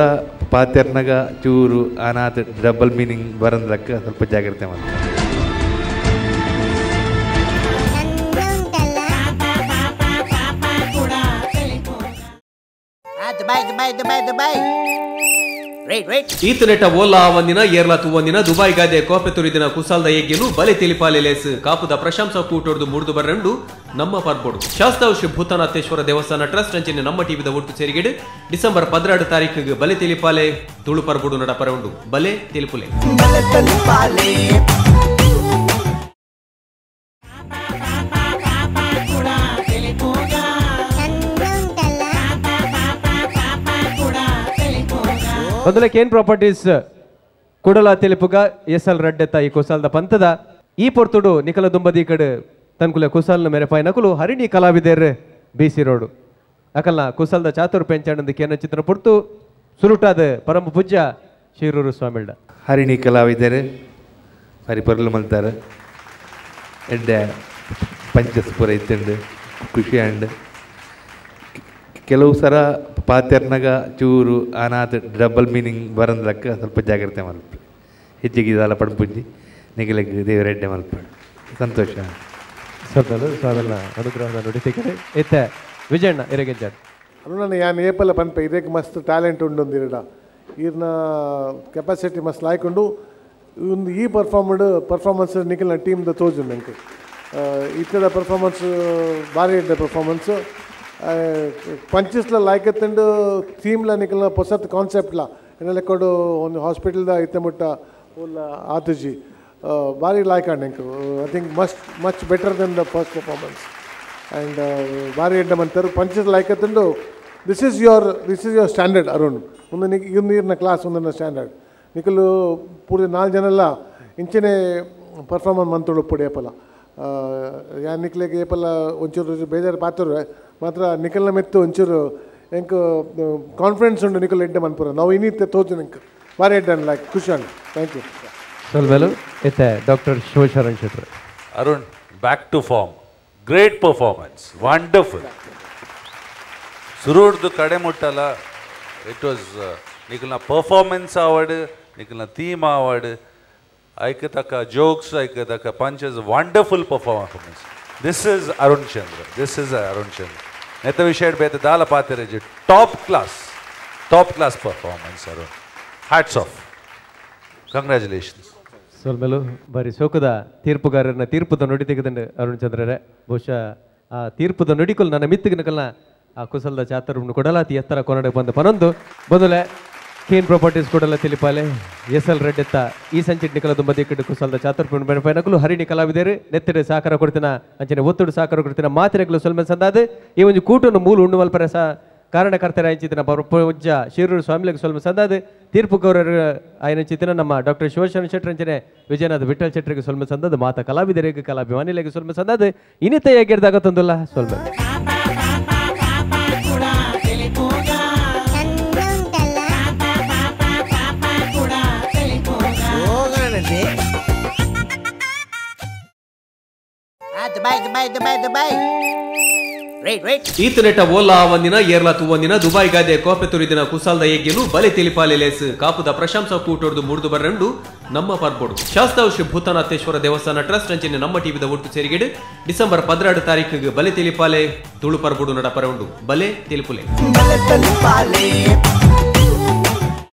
S10: ಪಾತೆರ್ನಾಗ ಚೂರು ಅನಾಥ ಡಬಲ್ ಮೀನಿಂಗ್ ಬರಂದ್ಲಕ್ಕ ಸ್ವಲ್ಪ ಜಾಗ್ರತೆ ಮಾಡ್ತಾರೆ.
S1: Dubai Dubai Dubai Dubai. Wait wait.
S2: ಈತನೆಟ ಓಲಾ ಒಂದಿನ ಏರ್ಲಾ ತೂವೊಂದಿನ ದುಬೈ ಗಾದೆ ಕೋಪೆ ತುರಿದಿನ ಕುಸಾಲ್ದ ಯಜ್ಞನು ಬಲೆ ತಿಳಿಪಾಲೆ ಲೇಸ್ ಕಾಪುದ ಪ್ರಶಂಸಾ ಕೂಟೊಡ್ದು ಮುರಿದು ಬರಂಡು ನಮ್ಮ ಪರ್ಬೋಡು. ಶಾಸ್ತಾವ್ ಶ್ರೀ ಭೂತನಾಥೇಶ್ವರ ದೇವಸ್ಥಾನ ಟ್ರಸ್ಟ್ ಅಂಚಿನ ನಮ್ಮ ಟಿವಿದ ಒಟ್ಟು ಸೇರಿಗೆಡು ಡಿಸೆಂಬರ್ 12 ತಾರೀಕಿಗೆ ಬಲೆ ತಿಳಿಪಾಲೆ ತುಳು ಪರ್ಬೋಡು ನಡಪರ ಉಂಡು. ಬಲೆ ತಿಳಿಪುಲೆ. ಮೊದಲ ಕೇನ್ ಪ್ರಾಪರ್ಟೀಸ್ ಕುಡಲ ತೆಲಿಪುಗ ಎಸ್ ಎಲ್ ರಡ್ಡೆತ್ತ ಈ ಕುಸಾಲ್ದ ಪಂತದ ಈ ಪೊರ್ತುಡು ನಿಕಲ ದುಂಬದಿ ಕಡೆ ತನ್ಕುಲೆ ಕುಸಾಲ್ನ ಮೆರೆಪಾಯಿ ನಕುಲು ಹರಿಣಿ ಕಲಾವಿದರ್ ಬಿ ಸಿ ರೋಡು ಅಕಲ್ನ ಕುಸಾಲ್ದ ಚಾತುರ್ ಪೆಂಚಾಣಂದ ಕೇನ ಚಿತ್ರ ಪೊರ್ತು ಸುರುಟಾದ ಪರಮ ಪೂಜ್ಯ ಶಿರೂರು ಸ್ವಾಮಿಲ್ಡ.
S10: ಹರಿಣಿ ಕಲಾವಿದರು ಹರಿಪರ್ಲು ಮಲ್ತಾರೆ ಎಡ್ಡೆ ಪಂಚಸ್ಪುರ ಇತ್ತಂಡು ಖುಷಿ ಅಂಡ್ ಕೆಲವು ಸರ ಪಾತೆರ್ನಾಗ ಚೂರು ಅನಾಥ ಡಬಲ್ ಮೀನಿಂಗ್ ಬರಂದ್ಲಕ್ಕ ಸ್ವಲ್ಪ ಜಾಗ್ರತೆ ಮಲ್ಪು. ಹೆಚ್ಚಿಗೆ ಇದೆಲ್ಲ ಪಡ್ಪುಂಜಿ ನಿಗಲಿಗೆ ದೇವರೆಡ್ಡೆ ಮಲ್ಪಡು ಸಂತೋಷ.
S2: ಸ್ವಾಮಿನ ಅನುಗ್ರಹದ ನುಡಿ ಇತ್ತೆ ವಿಜಯಣ್ಣ ಇರಗೆಂಜಾಡ್
S11: ಅರುಣನ ಯಾನ್ ಏಪಲ್ಲ ಪನ್ಪೆ ಇದಕ್ಕೆ ಮಸ್ತ್ ಟ್ಯಾಲೆಂಟ್ ಉಂಡು ಇರಡ ಈರ್ನ ಕೆಪಾಸಿಟಿ ಮಸ್ತ್ ಲಾಯ್ಕೊಂಡು ಒಂದು ಈ ಪರ್ಫಾರ್ಮೆನ್ಸ್ ನಿಖಿಲ್ನ ಟೀಮ್ದ ತೋಜು ನಂಗೆ ಇತ್ತದ ಪರ್ಫಾರ್ಮೆನ್ಸ್ ಭಾರಿ ಇದ್ದ ಪರ್ಫಾರ್ಮೆನ್ಸ್ ಪಂಚಸ್ಲ ಲಾಯ್ಕತ್ತಂಡು ಥೀಮ್ಲ ನಿಖಿಲ್ನ ಹೊಸತ್ ಕಾನ್ಸೆಪ್ಟ್ಲ ಏನೆಲ್ಲ ಕೊಡು ಒಂದು ಹಾಸ್ಪಿಟಲ್ದ ಇತ್ತ ಮುಟ್ಟ ಉಲ್ಲ ಆತುಜಿ ಭಾರಿ ಲಾಯ್ಕಂಡು ಎಂಕ್ I think much better than the first performance and ಭಾರಿ ಎಡ್ಡ ಮಂತರು punches ಲಾಯ್ಕತ್ತಂಡು this is your standard Arun ಒಂದು ನೀರಿನ ಕ್ಲಾಸ್ ಒಂದನ್ನ ಸ್ಟ್ಯಾಂಡರ್ಡ್ ನಿಖಲು ಪೂರ್ತಿ 4 ಜನ ಎಲ್ಲ ಇಂಚನೆ ಪರ್ಫಾರ್ಮೆನ್ಸ್ ಮಂತೋಳು ಪುಡಿ ಏಪಲ್ಲ ಯಾ ನಿಕ್ಲೆಗೆ ಏಪಲ್ಲ ಒಂಚೂರು ಬೇಜಾರು ಪಾತ್ರ ಮಾತ್ರ ನಿಖಲ್ನ ಮೆತ್ತು ಒಂಚೂರು ಎಂಕ್ ಕಾನ್ಫಿಡೆನ್ಸ್ ಉಂಟು ನಿಖಲ್ ಎಡ್ಡೆ ಮನ್ಪುರ ನಾವು ಇನ್ನಿತ್ತೆ ತೋಜು ನಿಂಕ್ ಭಾರಿ ಎಡ್ಡೆ ಲೈಕ್ ಖುಷಿ ಉಂಟು. Thank you.
S2: ಸೊಲ್ವೆಲು ಇತ್ತೆ doctor Shivasharan Shettar.
S12: Arun back to form, great performance, wonderful. ಸುರೂರ್ದು ಕಡೆ ಮುಟ್ಟಲ್ಲ it was ನಿಖಲ್ನ ಪರ್ಫಾರ್ಮೆನ್ಸ್ ಅವಾರ್ಡ್ ನಿಖಲ್ನ ಥೀಮ್ ಅವಾರ್ಡ್ ಐಕೆ ತಕ್ಕ ಜೋಕ್ಸ್ ಐಕೆ ತಕ್ಕ punches, wonderful performance. This is Arun Chandra, this is Arun Chandra. ನೆತ್ತ ವಿಷಯ ಬೇತ ದಾಲ ಪಾತಿರಜಿ top class performance Arun, hats off, congratulations.
S2: ಸೊಲ್ಮೆಲು ಬಾರಿ ಸೋಕದ ತೀರ್ಪುಗಾರರನ್ನ ತೀರ್ಪುದ ನುಡಿ ತೆಗೆದಂಡು ಅರುಣ್ ಚಂದ್ರರೇ. ಬಹುಶಃ ಆ ತೀರ್ಪುದ ನುಡಿಕೊಲ್ ನನ್ನ ಮಿತ್ತಿಗೆ ಆ ಕುಸಲ್ದ ಚಾತುರ್ವನ್ನು ಕೊಡಲಾತಿ ಎತ್ತರ ಕೊನಡೆ ಬಂದ ಪನೊಂದು ಬದಲೆ ಕೇನ್ ಪ್ರಾಪರ್ಟೀಸ್ ಕೊಡಲ ತಿಳಿಪಾಲೆ ಎಸ್ ಎಲ್ ರೆಡ್ಡೆತ್ತ ಈ ಸಂಚಿಟ್ ನಿಕಲ ದುಂಬದಿ ಕುಸಲ್ದ ಚಾತುರ್ಪುಣ ಬೆನಪೈನಕಲು ಹರಿಣಿ ಕಲಾವಿದರು ನೆತ್ತಿಡೆ ಸಾಕಾರ ಕೊಡ್ತಿನ ಅಂಚನೆ ಒತ್ತುಡು ಸಾಕಾರ ಕೊಡ್ತಿನ ಮಾತಿನಕಲು ಸೊಲ್ಮೆಲ್ ಸಂದಾದ ಈ ಒಂದು ಕೂಟನ್ನು ಮೂಲ ಉಣ್ಣು ಮಲ್ಪರ ಸಹ ಕಾರಣಕರ್ತರ ಅಂಚಿತಿನ ಪೂಜ್ಯ ಶಿರೂರು ಸ್ವಾಮಿಲಿಗೆ ಸೊಲ್ಮೆ ಸಂದಾದ ತೀರ್ಪು ಗೌರವರು ಆಯನಂಚಿತಿನ ನಮ್ಮ ಡಾಕ್ಟರ್ ಶಿವಶರಣ ಶೆಟ್ಟರ್ ಅಂಚನೆ ವಿಜಯನಾಥ ವಿಠಲ್ ಶೆಟ್ಟರಿಗೆ ಸೊಲ್ಮೆ ಸಂದಾದ ಮಾತ ಕಲಾವಿದರಿಗೆ ಕಲಾಭಿಮಾನಿಗಳಿಗೆ ಸೊಲ್ಮೆ ಸಂದಾದ ಇನ್ನಿತ ಹೇಗಿರ್ದಾಗ ತಂದುಲ್ಲ ಸೊಲ್ಮೆ.
S1: Dubai Dubai Dubai Dubai. Wait wait.
S2: ಈತನೆಟ ಓಲಾ ಒಂದಿನ ಏರ್ಲಾ ತೂವೊಂದಿನ ದುಬೈ ಗಾದೆ ಕೋಪೆ ತುರಿದಿನ ಕುಸಾಲ್ದ ಯಜ್ಞನು ಬಲೆ ತಿಳಿಪಾಲೆ ಲೇಸ್ ಕಾಪುದ ಪ್ರಶಂಸಾ ಕೂಟೊಡ್ದು ಮುರಿದು ಬರಂಡು ನಮ್ಮ ಪರ್ಬೋಡು. ಶಾಸ್ತಾವ್ ಶ್ರೀ ಭೂತನಾಥೇಶ್ವರ ದೇವಸ್ಥಾನ ಟ್ರಸ್ಟ್ ಅಂಚಿನ ನಮ್ಮ ಟಿವಿದ ಒಟ್ಟು ಸೇರಿಗೆಡು ಡಿಸೆಂಬರ್ 12 ತಾರೀಕಿಗೆ ಬಲೆ ತಿಳಿಪಾಲೆ ತುಳು ಪರ್ಬೋಡು ನಡಪರ ಉಂಡು. ಬಲೆ ತಿಳಿಪುಲೆ.